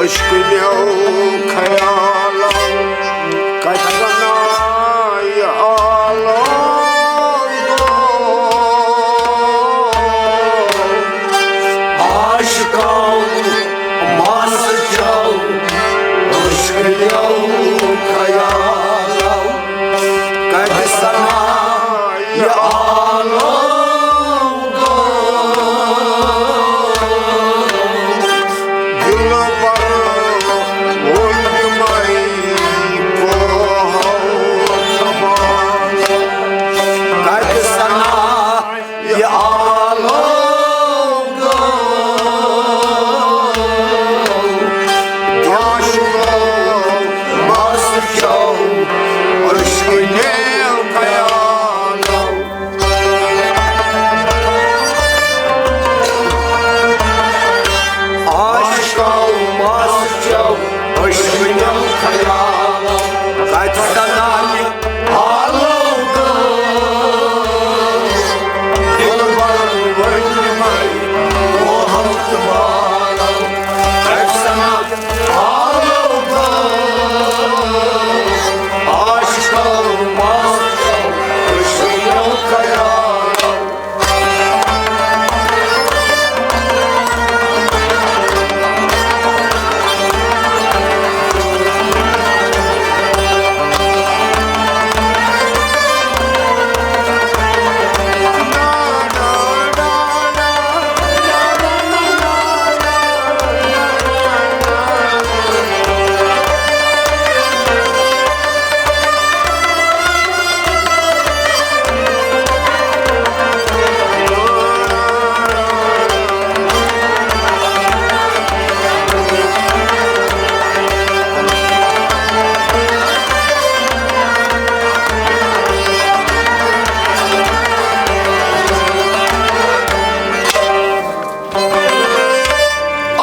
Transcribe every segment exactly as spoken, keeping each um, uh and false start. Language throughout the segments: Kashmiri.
عشقہٕ نیو خیالو، کتہِ سنا یہِ عالم گوٚو۔ عاشقو مس چو عشقہٕ نیو خیالو، کتہِ سنا یہِ عالم گوٚو۔ دلبر ووٚن مےٚ کوہو تمام، کتہِ سنا یہِ عالم گوٚو۔ عاشقو مس چو عشقہٕ نیو خیالو۔ عاشقو مس چو عشقہٕ نیو خیالو، کتہِ سنا یہِ عالم گوٚو۔ دلبر ووٚن مےٚ کوہو تمام، کتہِ سنا یہِ عالم گوٚو۔ عاشقو مس چو عشقہٕ نیو خیالو۔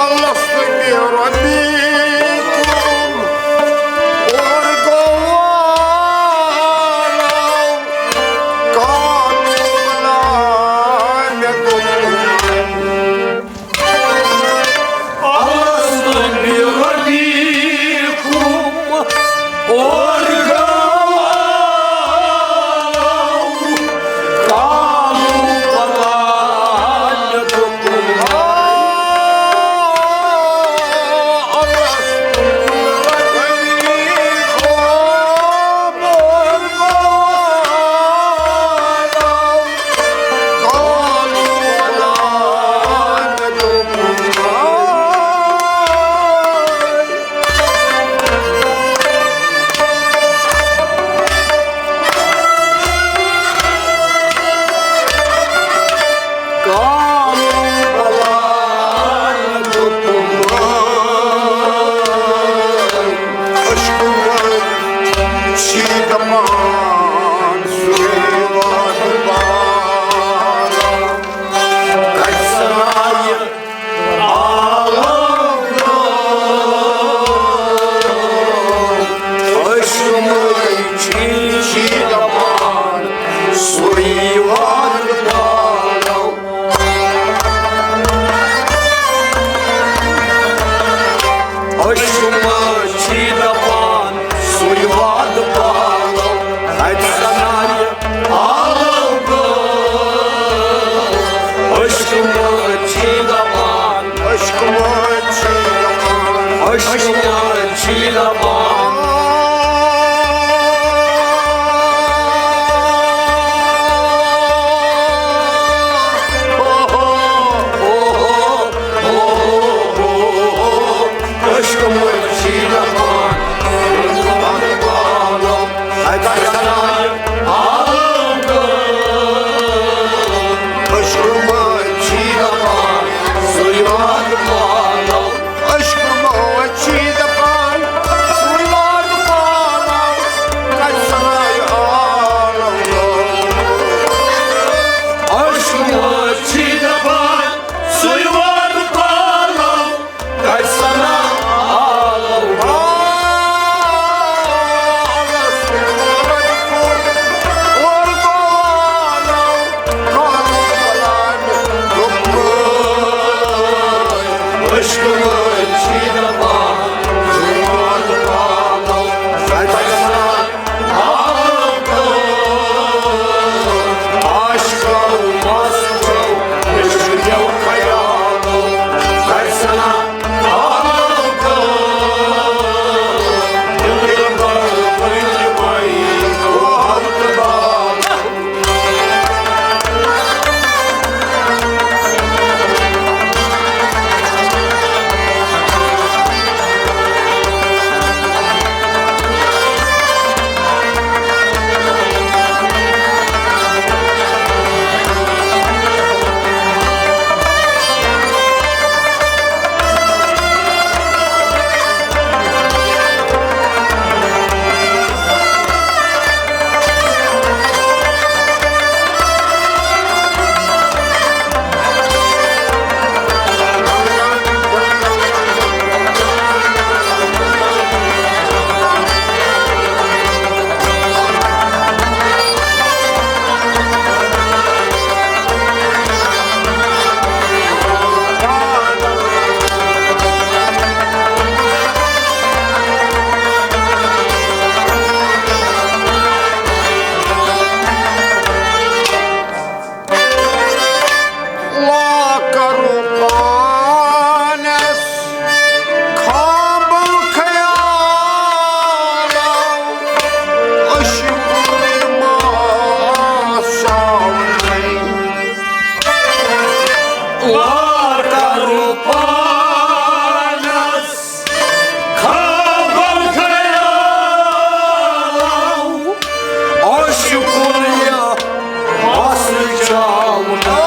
ألست بربكم؟ اورٕ گوٚو عالم، قالوا بلى، مےٚ دوٚپ، ألست بربكم؟ اورٕ گوٚو عالم، قالوا بلى، مےٚ دوٚپ، قالوا بلى، مےٚ دوٚپ، عشقہٕ وٲلۍ چھی دپان سُے واتہٕ پارٕ۔ کتہِ سنا یہِ عالم گوٚو۔ عشقہٕ وٲلۍ چھی، چھی دپان سُے واتہٕ پارٕ۔ عشقہٕ وٲلۍ چھی دپان سُے واتہٕ پارٕ۔ کتہِ سنا یہِ عالم گوٚو۔ عشقہٕ وٲلۍ چھی دپان، عشقہٕ وٲلۍ چھی دپان، عشقہٕ وٲلۍ چھی دپان۔ عشقہٕ وٲلۍ چھی دپان، عشقہٕ وٲلۍ چھی دپان، سُے واتہٕ پارٕ۔ عشقہٕ وٲلۍ چھی دپان، کرو پانس خابو خیالو، عاشقن یہ بس چاونو۔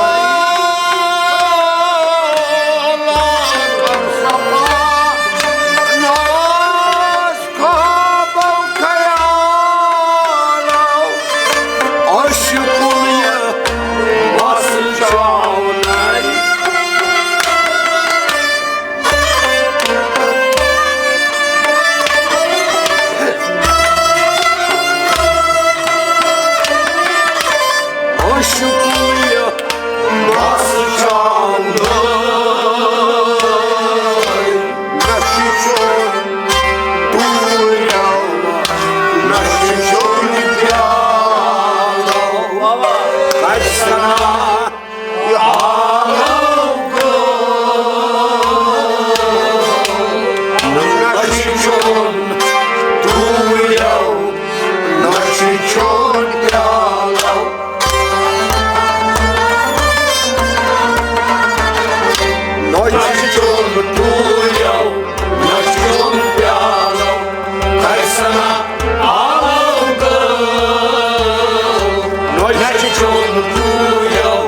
خابو خیالو، عاشقن یہ بس چاونو۔ عاشقن یہ بس چاونو۔ نہ چھُ چون ٹوٗرٮ۪و، نہ چھُ چون پیالو۔ اجسنا نہ چھُ چون ٹوٗرٮ۪و، نہ چھُ چون پیالو۔ نہ چھُ چون ٹوٗرٮ۪و، نہ چھُ چون پیالو۔ اجسنا آلو گو۔ نہ چھُ چون ٹوٗرٮ۪و،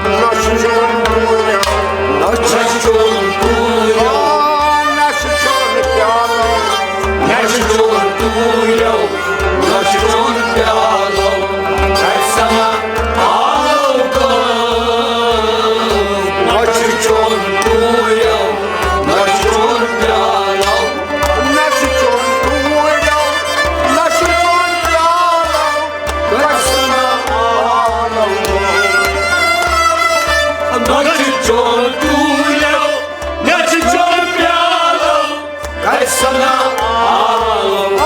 نہ چھُ چون ٹوٗرٮ۪و، نہ چھُ چون ٹوٗرٮ۪و۔ نہ چھُ چون پیالو، نہ چھُ چون ٹوٗرٮ۪و، نہ چھُ چون پیالو۔ اجسنا آلو گو۔ نہ چھُ چون ٹوٗرٮ۪و، نہ چھُ چون پیالو۔ نہ چھُ چون ٹوٗرٮ۪و، نہ چھُ چون پیالو۔ اجسنا آلو گو۔ نہ چھُ چون ٹوٗرٮ۪و، نہ چھُ چون پیالو۔ اجسنا آلو گو۔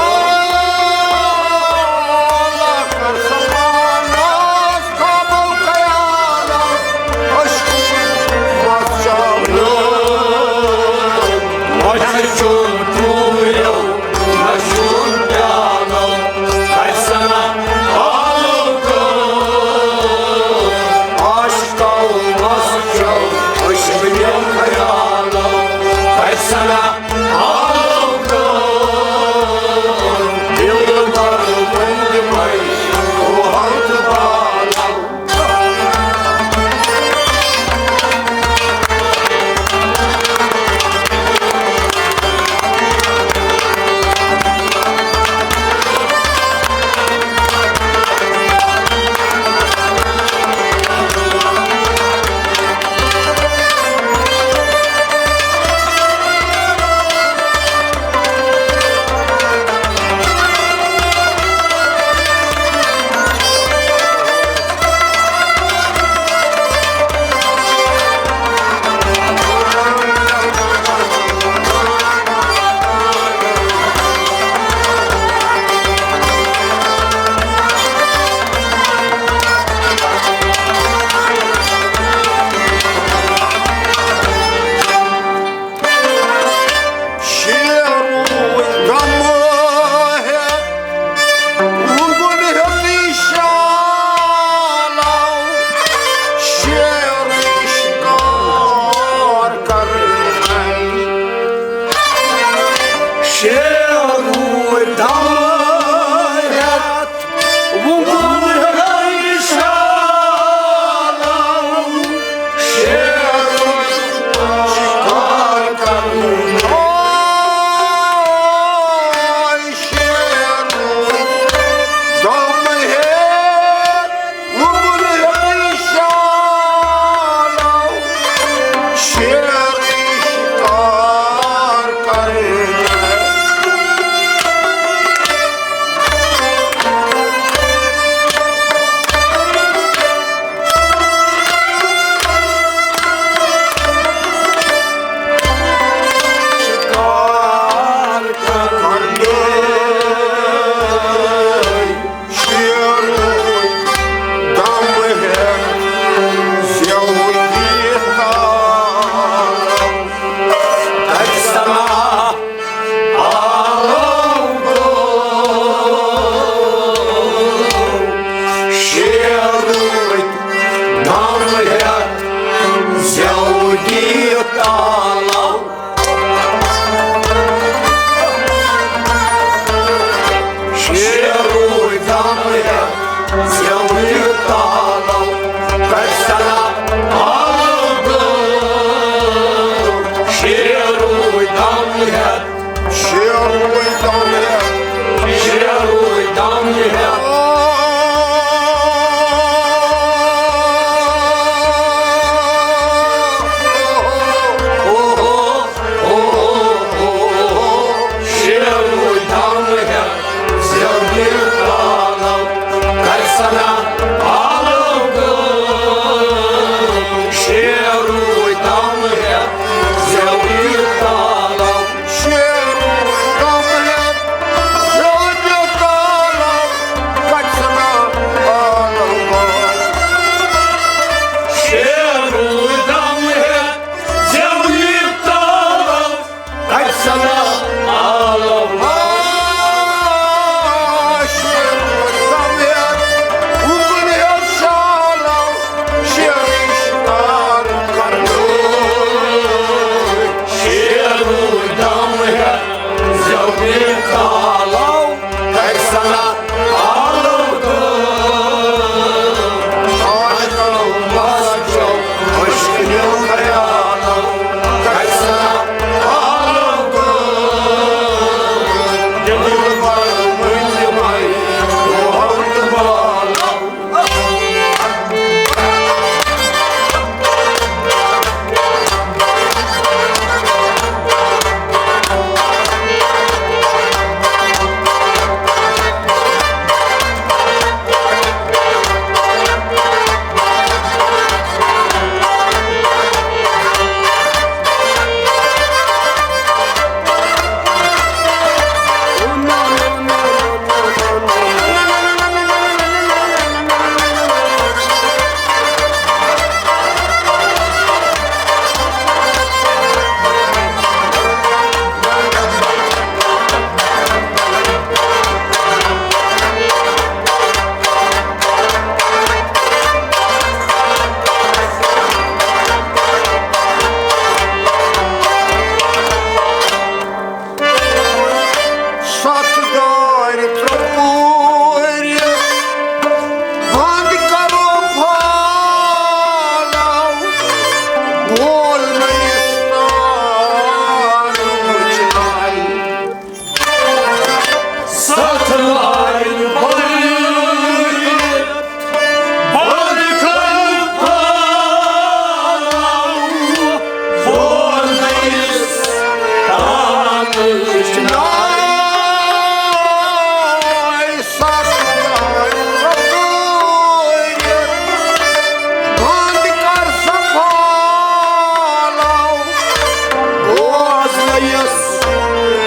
تالو، شیروٗ دم ہٮ۪تھ زٮ۪ونہِ تالو، کتہِ سنا آلو گٲو، شیروٗ دم ہٮ۪تھ، شیروٗ دم ہٮ۪تھ، شیروٗ دم ہٮ۪تھ۔ شیروٗ دم ہٮ۪تھ زٮ۪ونہِ تالو، کتہِ سنا آلو گٲو، شیروٗ دم ہٮ۪تھ زٮ۪ونہِ تالو۔ شیروٗ دم ہٮ۪تھ زٮ۪ونہِ تالو، کتہِ سنا آلو گٲو۔ شیروٗ دم ہٮ۪تھ زٮ۪ونہِ تالو، کتہِ سنا آلو۔ شیروٗ دم ہٮ۪تھ اُکُن ہٮ۪تھ شالو، شیرٕنۍ شکار کرنٲوۍ۔ شیروٗ دم ہٮ۪تھ زٮ۪ونہِ تالو، کتہِ سنا آلو گٲو۔ عاشقو مستو مشکِل خیالو، کتہِ سنا آلو گٲو۔ دِلبر مٔنٛزۍ مَے موہَو تہٕ بالو۔ ستھ دارِ ترٛوٚپوٗرِ بنٛد کرو پھالو، بول نہٕ یُس تار وٕچھناوِ۔ ستھ دارِ ترٛوٚپوٗرِ بنٛد کرو پھالو، بول نہٕ یُس تار وٕچھناوِ۔ بنٛد کر سا پھالو، بوز نہٕ یُس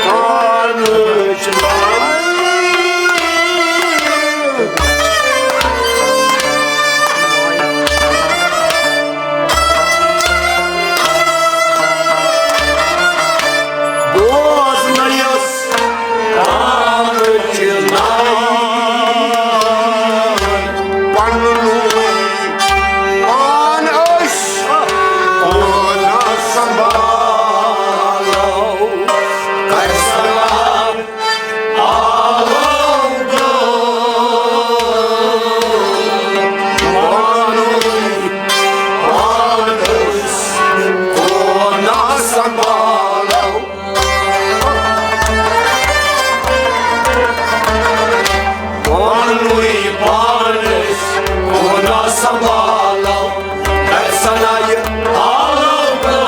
کانٕچ لَڑٲے۔ بوز نہٕ یُس کانٕچ لَڑٲے۔ پنُن پان أسۍ کونہ سنبھالو۔ کر سلام آلو گو۔ پنُن پان أسۍ کونہ سنبھالو۔ پانوٕے پان أسۍ کونہ سنبھالو۔ کر سنا یہِ آلو گو۔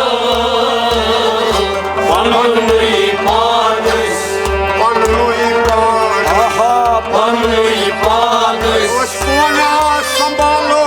پانوٕے پان أسۍ، پانوٕے پان۔ آہا، پانوٕے پان أسۍ۔ أسۍ کونہ سنبھالو۔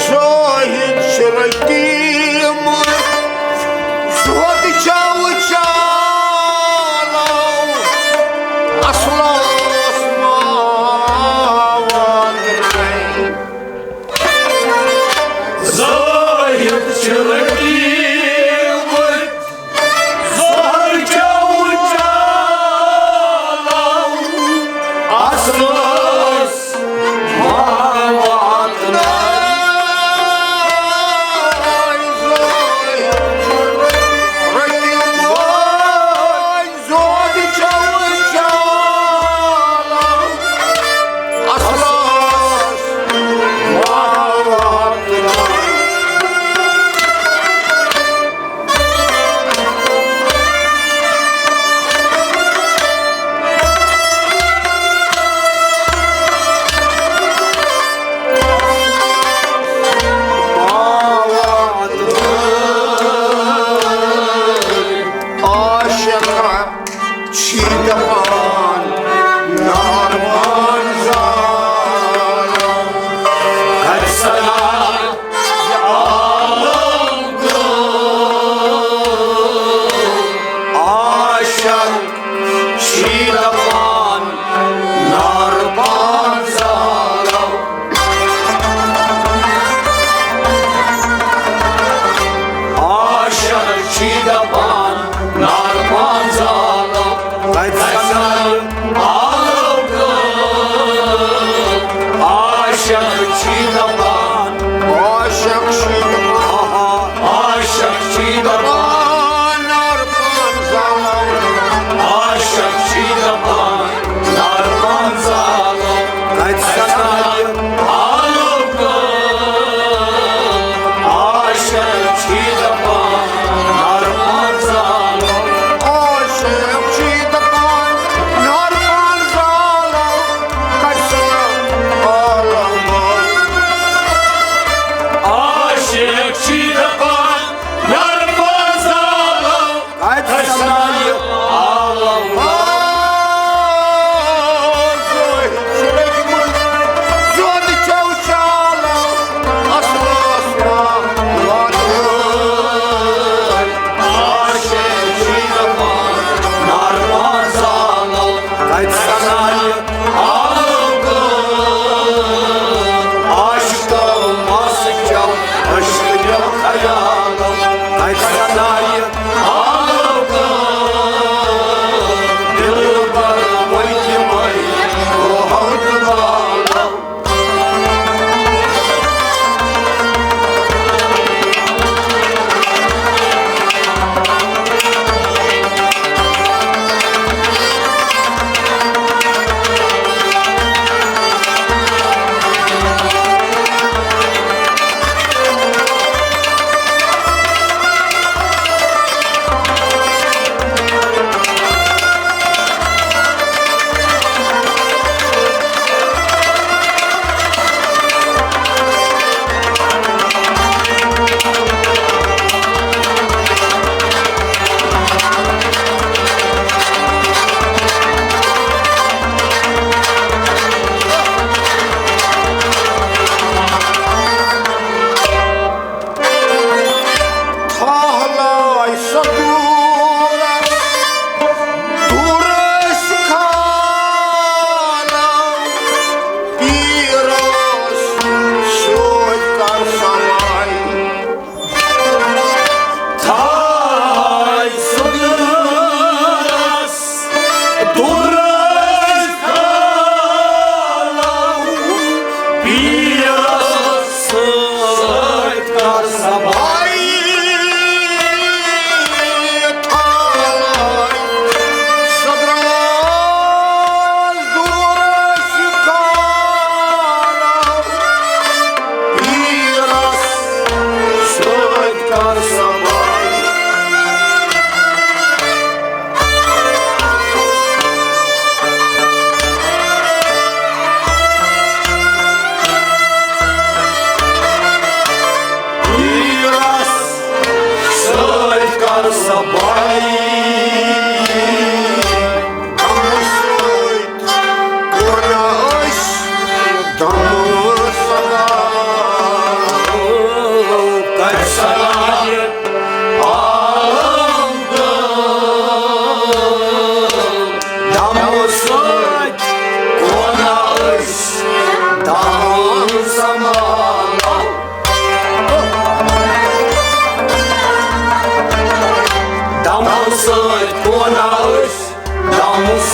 زاہد چھِ رٔٹیمٕتۍ، زۄد چاوٕ چالو، اصلس ما واتنَے۔ زاہد چھِ رٔٹیمٕتۍ، زۄد چاوٕ چالو، اصلس ما واتنَے۔ زۄد چاوٕ چالو، اصلس ما واتنَے۔ عاشق چھی دپان نار پان زالو، کتہِ سنا یہِ عالم گوٚو۔ عاشق چھی دپان نار پان زالو۔ عاشق چھی دپان نار پان زالو۔ کتہِ سنا عالم گوٚو۔ عاشق چھی دپان۔ عاشق چھی دپان۔ عاشق چھی دپان۔ نار پان زالو۔ عاشق چھی دپان۔ نار پان زالو۔ کتہِ سنا عالم گوٚو۔ عاشق چھی دپان۔ نار پان زالو۔ عاشق چھی دپان۔ نار پان زالو۔ کتہِ سنا عالم گوٚو۔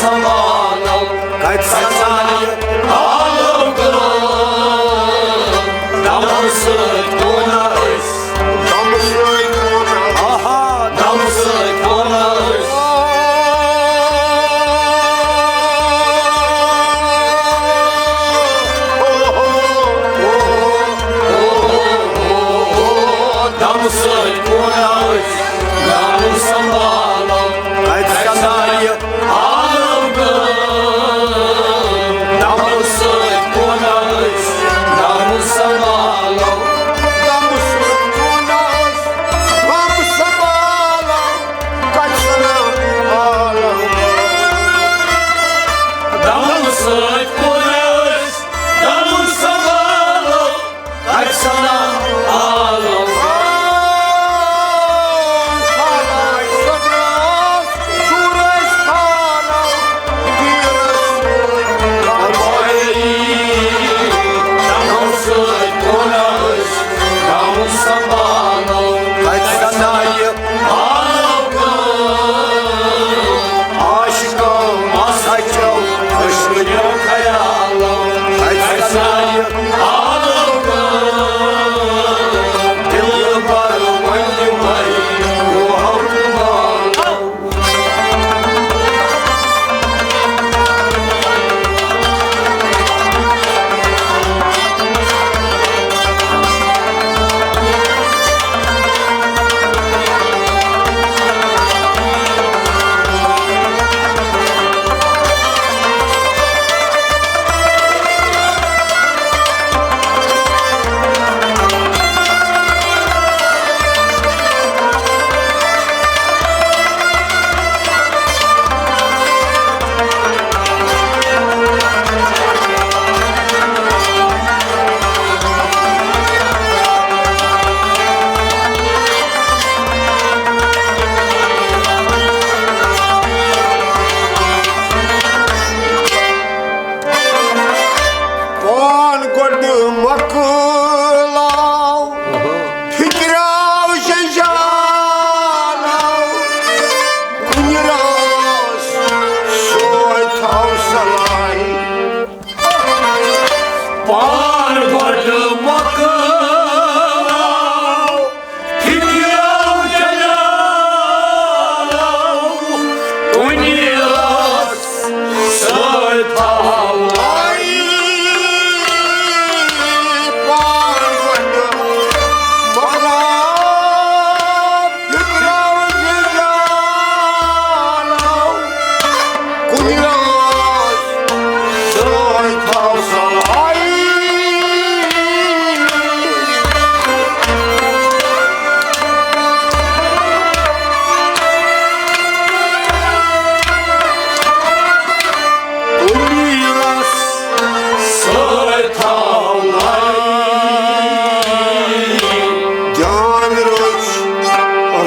سنبھالو، کتہِ سنبھالو؟ آلو گوٚو، دمہٕ سۭتۍ وونا أسۍ۔ دمہٕ سۭتۍ وونا۔ آہا، دمہٕ سۭتۍ وونا أسۍ۔ دمہٕ سۭتۍ وونا أسۍ، دمہٕ سنبھالو۔ کتہِ سنبھالہِ؟ آلو گوٚو، دمہٕ سۭتۍ وونا أسۍ، دمہٕ سنبھالو۔ دمہٕ سۭتۍ وونا أسۍ، دمہٕ سنبھالو۔ کتہِ سنبھالو؟ دمہٕ سۭتۍ وونا أسۍ، دمہٕ سنبھالو۔ اکثنا عالم۔ عاشقو، مس ہچو، خۄشوٕنیو خیالو۔ اَتہِ سانہِ آلو گوٚو، دِلبر وۄنۍ دِمَے روحو تہٕ مالو۔ پان گۄڈٕ مۄکلاو، فِکراو جنجالاو، کُنہِ راز سوے تھاو صلاحی۔ پان گۄڈٕ مۄکلاو، فِکراو جنجالاو، کُنہِ راز سوے تھاو۔ پان گۄڈٕ مۄکلاو، فِکراو جنجالاو، کُنہِ راز سوے تھاو صلاحی۔ کُنہِ راز سوے تھاو صلاحی۔ جان رٔچھ،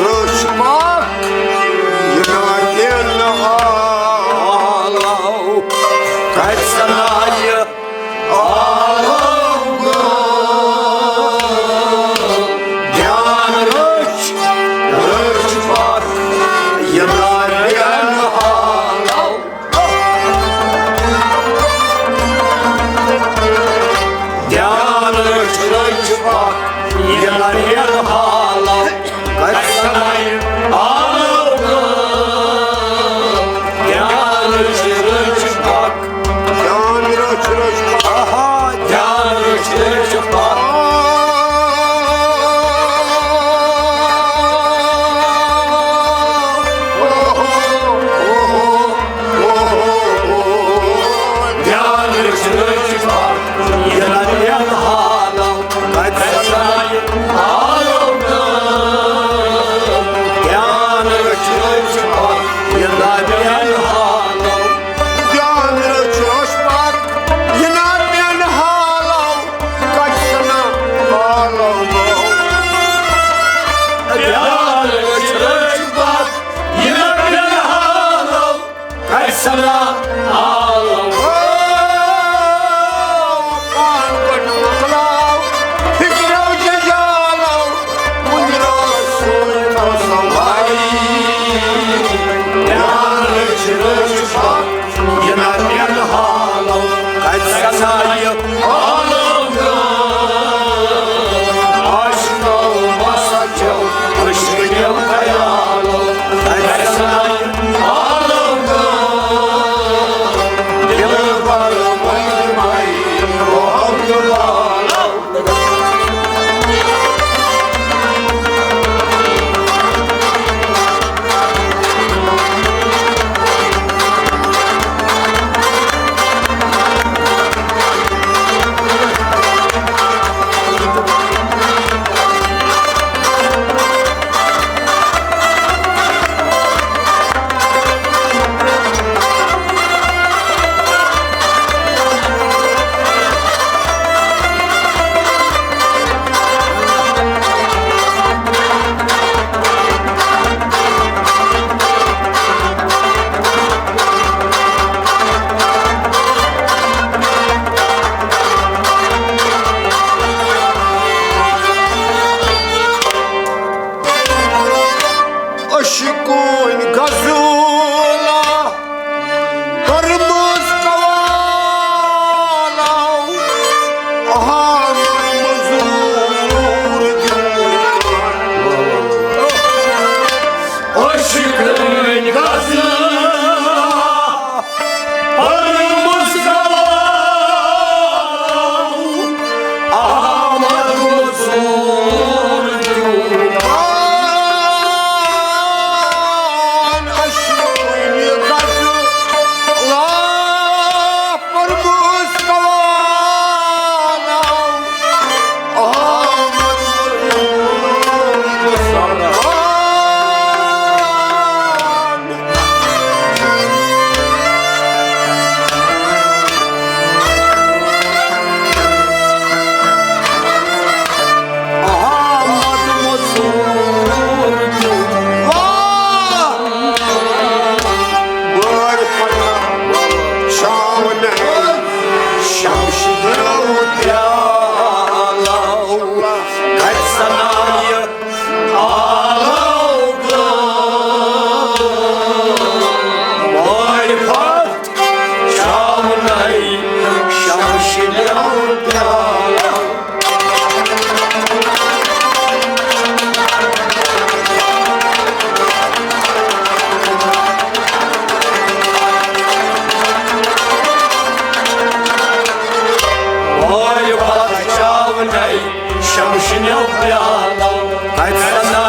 رٔچھ پاک، یہِ نادیل حالو۔ کتہِ سنایہِ آلو گوٚو، جان رٔچھ، رٔچھ پاک، یہِ نادیل حالو۔ دھیان رٔچھ، رٔچھ پکھ، یہِ نہ نیرٕ حالو۔ گژھنَے آلو۔ دھیان رٔچھ، رٔچھ پکھ۔ دھیان رٔچھ، رٔچھ پکھ۔ آہا، دھیان رٔچھ، رٔچھ پکھ۔ دھیان رٔچھ، رٔچھ پکھ، یہِ نہ نیرٕ حالو۔ کتہِ سنایہِ آلو۔ احمد مزور دیوان۔ عاشقن غزل پرمس کلام، احمد مزور دیوان۔ عاشقن غزل پرمس کلام، احمد مزور دیوان۔ احمد مزور دیوان۔ بٲرۍ پھٹان شاونہٕ شمشہِ درٛاو پیالو۔ کتہِ سنا یہِ آلو گوٚو؟ بٲرۍ پھٹان شاونَے شمشہِ درٛاو پیالو۔ بٲرۍ پھٹان شاونَے شمشہِ درٛاو پیالو۔ کتہِ سنا